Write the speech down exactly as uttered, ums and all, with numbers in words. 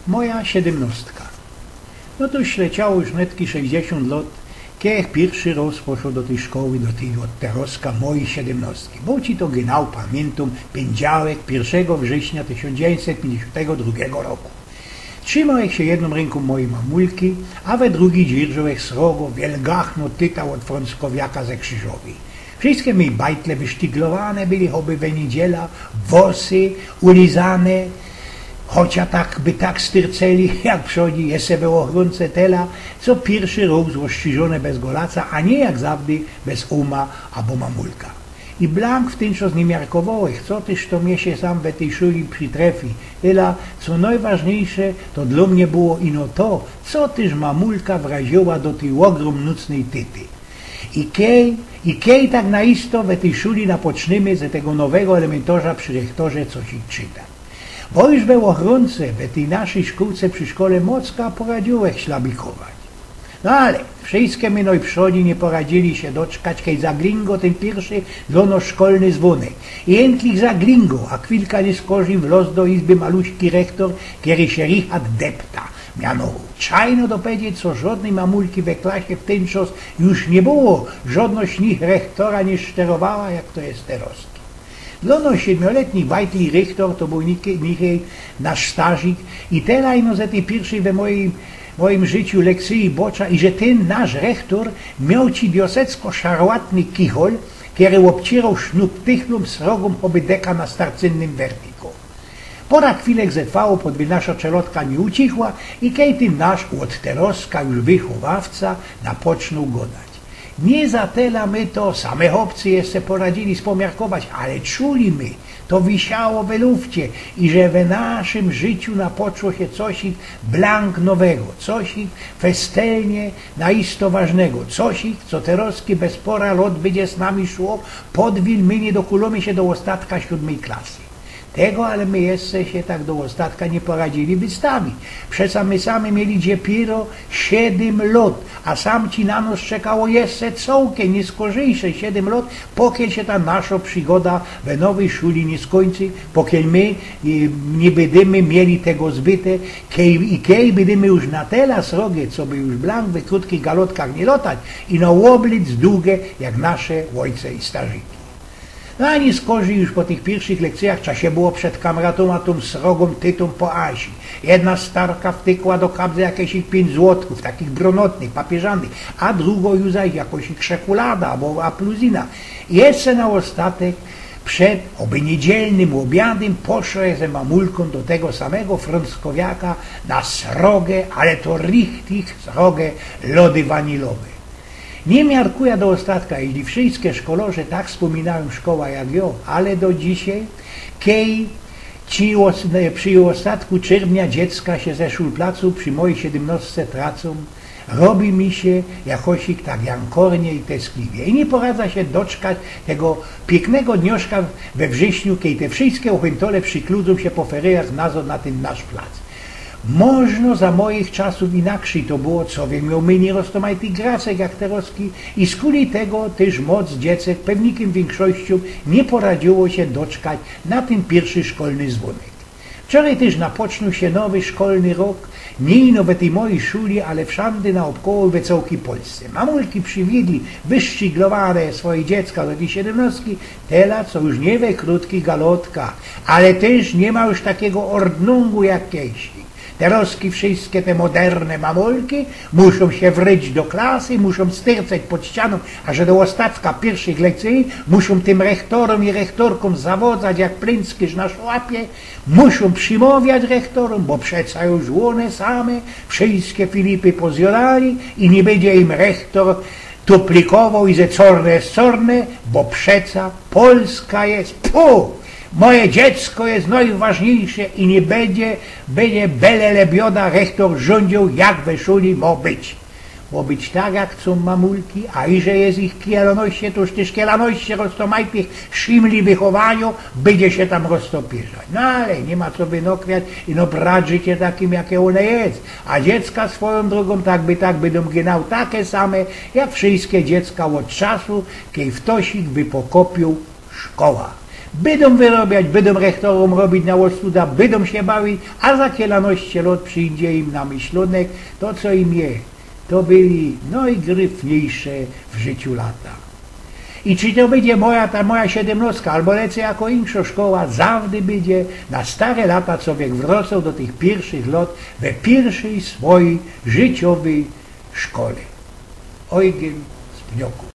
Moja siedymnŏstka. No to już leciało już netki sześćdziesiōnt lŏt, kej piyrszy rŏz poszoł do tyj szkoły, do tyj ôd terŏzka mojij siedymnŏstki. Bo ci to genau pamiyntōm, pyndziałek, piyrszego września tysiōnc dziewiyńćset piyńćdziesiōntego drugigo roku. Trzimołech sie jednōm rynkōm mojij mamulki, a we drugij dzierżołech srogo, wielgachno tyta ôd frōnckowiaka ze Krzyżowej. Wszyjske mej bajtle wysztyglowane były, choby we niydziela, włosy ulizane, chocia tak by tak styrceli, jak przodzi, jeszcze we ôchrōnce tela, co piyrszy rok ôstrziżōne bez golaca, a niy jak zawdy bez ōma abo mamulka. I blank w tyn czas niy miarkowołech, co tyż to mie sie sam we tyj szuli przitrefi. Tela, co nojważniyjsze, to dlō mie było ino to, co tyż mamulka wraziyła do tyj ôgrōm nōcnyj tyty. I kej, i kej tak na isto we tyj szuli napocznymy ze tego nowego elementorza przi rechtorze cosik czytać. Bo już we ôchrōnce we tyj naszyj szkōłce przi szkole mocka poradziyłech ślabikować. No ale wszyjske my nojprzodzi niy poradziyli sie doczkać, kej zaglingoł tyn piyrszy dlō nŏs szkolny zwōnek. I jenklik zaglingoł, a chwilka niy skorzij wlŏz do izby maluśki rechtor, kery sie Richard Depta mianowoł. Trzeba ino dopowiedzieć, co żŏdnyj mamulki we klasie w tyn czas już niy było, żŏdnŏ z nich rechtora niy szterowała, jak to je terŏzki. Dlō nŏs siedmioletnich bajtli rechtor to bōł niki-, nichej nasz starzik i tela ino ze tyj piyrszej we mojim, mojim życiu lekcyji bŏcza, iże tyn nasz rechtor mioł ci diosecko szarłatny kichol, kery ôbciyroł sznuptychlōm srogōm, choby deka na starcynnym wertiku. Pora chwilek zetrwało, podbij nasza czelotka niy ucichła i kej tyn nasz ôd terŏzka już wychowawca napocznōł godać. Niy za tela my to, same chopcy jeszcze poradziyli spomiarkować, ale czuli my, to wisiało we lufcie, iże we naszym życiu napoczło sie cosik blank nowego, cosik festelnie na isto ważnego, cosik, co terŏzki bez pora lŏt bydzie z nami szło, podwil my niy dokulōmy sie do ôstatka siōdmyj klasy. Tego ale my jeszcze sie tak do ôstatka niy poradziyli wystawić. Przeca my sami mieli dziepiyro siedym lŏt, a sam ci na nŏs czekało jeszcze cołkym niy skorziyjsze siedym lŏt, pokiel sie ta naszo przigoda we nowyj szuli niy skōńczy, pokiel my, y, niy bydymy mieli tego zbyte, kej, i kej bydymy już na tela srogie, coby już blank we krōtkich galotkach niy lŏtać, ino ôblyc dugie, jak nasze ôjce i starziki. No a niy skorzij już po tych piyrszych lekcyjach trza sie było przed kamratōm a tōm srogōm tytōm po Azi. Jedna starka wtykła do kabzy jakeś piyńć złotków, takich bronotnych, papiyrzanych, a drugo już zaś jakoś szekulada abo apluzyna. I jeszcze na ôstatek, przed, ôby niydzielnym ôbiadym, poszołech ze mamulkōm do tego samego frōnckowiaka na srogie, ale to richtig srogie lody wanilowe. Niy miarkuja do ôstatka, jeźli wszyjske szkołŏrze tak spominajōm szkoła jak jo, ale do dzisiej, kej ci ôs-, ne, przi ôstatku czerwnia dziecka sie ze szulplacu przi mojij siedymnŏstce tracōm, robi mi sie jakosik tak jankornie i teskliwie. I niy poradza sie doczkać tego piyknego dnioszka we wrześniu, kej te wszyjske ôchyntołe przikludzōm sie po feryjach nazŏd na tyn nasz plac. Możno za mojich czasōw inakszyj to było, co wiym, mioł myni roztōmajtych gracek jak terŏzki i skuli tego tyż moc dziecek pewnikym wiynkszościōm niy poradziyło sie doczkać na tyn piyrszy szkolny zwōnek. Wczorej tyż napoczōnōł sie nowy szkolny rok, niy ino we tyj mojij szuli, ale wszandy naôbkoło we cołkij Polsce. Mamulki prziwiōdli wyszcziglowane swoje dziecka do tyj siedymnŏstki, tela co już niy we krōtkich galotkach, ale tyż niy ma już takigo ordnungu jak kejś. Terŏzki wszyjske te moderne mamulki muszōm sie wryć do klasy, muszōm styrcać pod ścianōm, a że do ôstatka piyrszych lekcyji, muszōm tym rechtorōm i rechtorkōm zawodzać jak prynckierz na szłapie, muszōm przimŏwiać rechtorōm, bo przeca już ône same wszyjske Filipy pozjŏdali i niy bydzie im rechtor tuplikowoł i ze corne je corne, bo przeca Polska je, pu! Moje dziecko je nojważniyjsze i niy bydzie, bydzie bele lebioda rechtor rzōndziył, jak we szuli mŏ być. Mŏ być tak, jak chcōm mamulki, a iże je ich kielanoście, to już tyż kielanoście roztōmajtych szimli wychowaniŏ, bydzie sie tam roztopyrzać. No ale niy ma co wynokwiać, ino brać życie takim, jake ône je. A dziecka swojōm drōgōm, tak by tak, bydōm genau take same, jak wszyjske dziecka ôd czasu, kej ftosik wypokopiył szkoła. Bydōm wyrobiać, bydōm rechtorōm robić na ôstuda, bydōm sie bawić, a za kiylanoście lot przijdzie im na myślōnek to, co im je. To byli nojgryfniejsze w życiu lata. I czy to bydzie moja, ta moja siedymnōstka, abo lecy jako inkszŏ szkoła, zawdy bydzie na stare lata, co wiek wrŏcoł do tych piyrszych lot we piyrszej swojej życiowyj szkole. Ojgyn z Pniokōw.